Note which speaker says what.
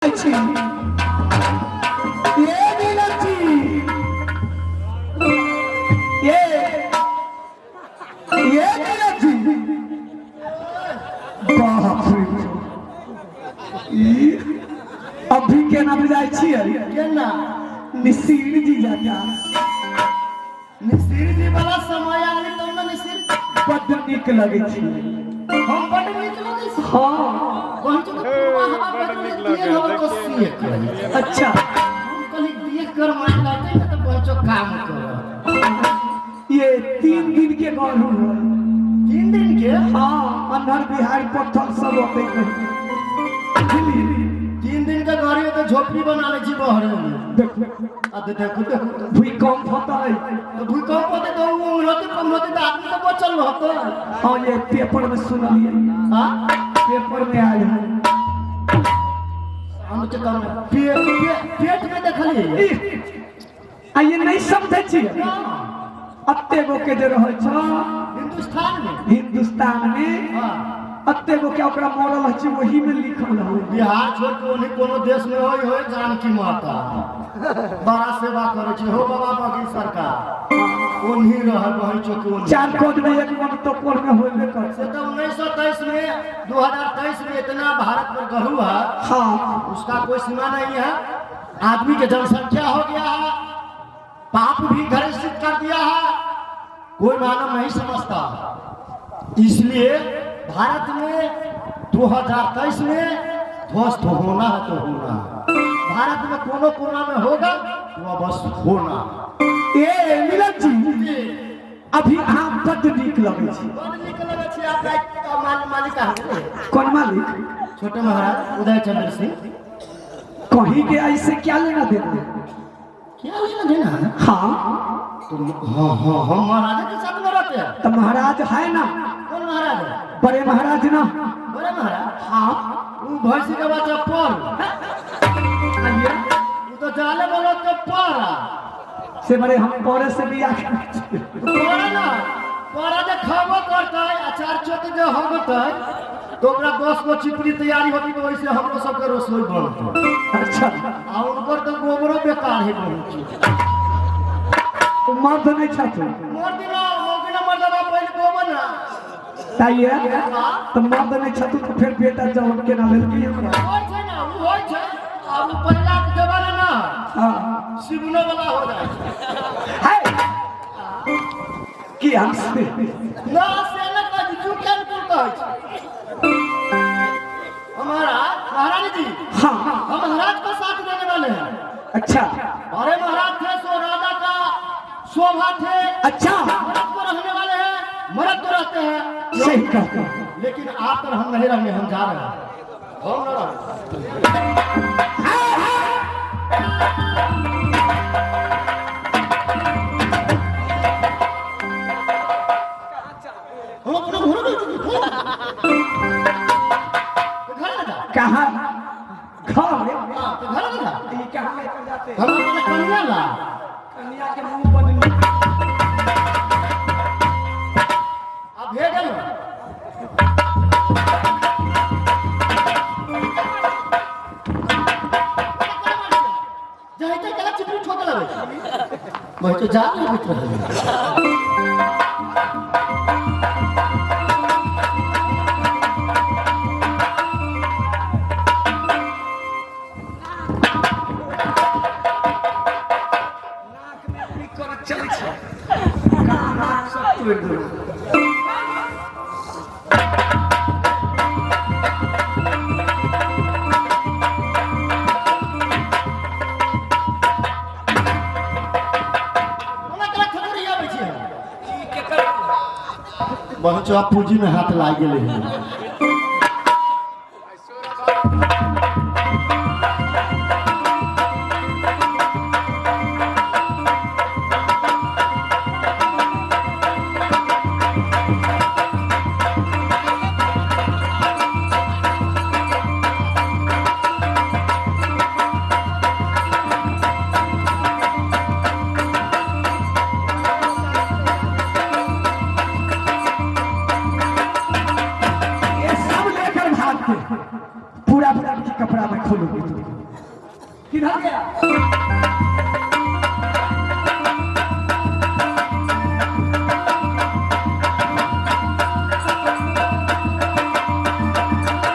Speaker 1: छी ये नीलम जी, ये ये नीलम जी, बाप रे, ई अभी केना बुझाइ छियै?
Speaker 2: केना?
Speaker 1: निसीर जी जाता।
Speaker 2: मिश्र जी वाला समय आले तब ना मिश्र।
Speaker 1: बड्ड नीक लगै छै।
Speaker 2: हम बड्ड नीक लगै छी।
Speaker 1: हाँ।
Speaker 2: कहै छी तऽ पूर्वा हवा
Speaker 3: बड्ड
Speaker 2: बजलै
Speaker 3: नीक
Speaker 2: देह
Speaker 3: लगै,
Speaker 2: हमर
Speaker 3: देखिए।
Speaker 2: कसिए करै।
Speaker 1: अच्छा।
Speaker 2: हम कहली देह कर मार लगतै ने तऽ पहुँचो काम कर।
Speaker 1: ये 3 दिन के गढ़ है।
Speaker 2: 3 दिन के?
Speaker 1: हाँ, अन्हर बिहार पत्थर सब होते नहीं, बुझलियै?
Speaker 2: 3 दिन के घरे तऽ झोपड़ी बना लै छी बहरे में।
Speaker 1: देखो।
Speaker 2: आ तऽ देखू देखू।
Speaker 1: भूकंप होता है।
Speaker 2: तऽ भूकंप होतै तऽ ओ उंगरते पंगरते तऽ आदमी तऽ बचल रहतै।
Speaker 1: हाँ, ये पेपर में सुनलिए।
Speaker 2: हाँ।
Speaker 1: पेपर में आयल है।
Speaker 2: हम तऽ कम पेट पेट में देखलियै।
Speaker 1: इ, आ ये नहीं समझै छियै, अत्ते गो के जे रहै छ
Speaker 2: हिंदुस्तान में।
Speaker 1: हिंदुस्तान में। अत्ते गो के ओकरा मरल छै, वही में लिखल है।
Speaker 2: बिहार छोड़ के ओन्ही कोनो देश में होय होय जानकी माता बड़ा सेवा करै छै हो बाबा बगी सरकार ओन्ही रह बहै चौक ओन्ही।
Speaker 1: चार कोड में एक मन तो कोड में होबे कर।
Speaker 2: से तो 1923 में, 2023 में इतना भारत पर गहू है। उसका कोई सीमा नहीं है। आदमी के जनसंख्या हो गया है, पाप भी घर स्थित कर दिया है, कोई मानव नहीं समझता। इसलिए भारत में 2023 में ध्वस्त होना है तो होना है। भारत में कोनो कोना में होगा तो वह बस होना।
Speaker 1: ए मिलन जी, अभी अहाँ बड्ड नीक लगै छी।
Speaker 2: बड़ नीक लगै छी। आप मालिक अहाँ के।
Speaker 1: कोन मालिक?
Speaker 2: छोटे महाराज उदय चंद्र सिंह।
Speaker 1: कहीं के ऐसे क्या लेना देना है?
Speaker 2: क्या लेना देना है?
Speaker 1: हाँ।
Speaker 2: तो हाँ हाँ, हम महाराजा के साथ में रहते हैं।
Speaker 1: तो महाराज है ना?
Speaker 2: कौन महाराज है?
Speaker 1: बड़े महाराज ना।
Speaker 2: बड़े महाराज?
Speaker 1: हाँ।
Speaker 2: वो भैंसी के बच्चा पर।
Speaker 1: आइए।
Speaker 2: वो तो जाले बोलो के पर।
Speaker 1: से बड़े हम पौरे से भी आके
Speaker 2: पर ना पर जे खाबो करतै आ चार चोट जे होगतै तो ओकरा 10 गो चिपड़ी तैयारी होती तो वैसे हमरो सबके रसोई बनतै। आ उनकर तो गोबरो बेकार है बहुत।
Speaker 1: ओ मर्द नहीं छथिन?
Speaker 2: मर्द ना, मौकी ना, मर्दवा पहले गोबर ना।
Speaker 1: ताइए तो मर्द नहीं छथिन तो फिर बेटा जवन के ना लेलकी हमरा?
Speaker 2: होइ छै ना, उ होइ छै। आब उ पहिला के जमाना ना। सिबनो वाला हो जाइ छै।
Speaker 1: है कि हम से
Speaker 2: ना, से ना कहै छी, केन कुल कहै छै हमारा महारानी जी। हम महाराज को साथ देने वाले हैं। बड़े महाराज थे सो राजा का शोभा थे। मरद को रहने वाले हैं, मरद को रहते हैं।
Speaker 1: सही कहा।
Speaker 2: लेकिन आप पर हम नहीं रहेंगे, हम जा रहे हैं, हम न रहेंगे। हम अपने घर में घर में जा।
Speaker 1: कहाँ घर में?
Speaker 2: हाँ, तो घर में जा।
Speaker 1: ये कहाँ लेकर जाते हैं?
Speaker 2: हम अपने कन्या ला।
Speaker 1: कन्या के मुंह बदली।
Speaker 2: अब भेजल। जाइते कला चिपड़ी ठोक लगे मैं तो जा लगैत रहे।
Speaker 1: नाक में अपनी करत चलै छै, नाक सब तोड़ि देलक।
Speaker 2: ओना कला खबर आबै छै। बहुत पूंजी में हाथ लाग गेलै हन।
Speaker 1: किधर गया?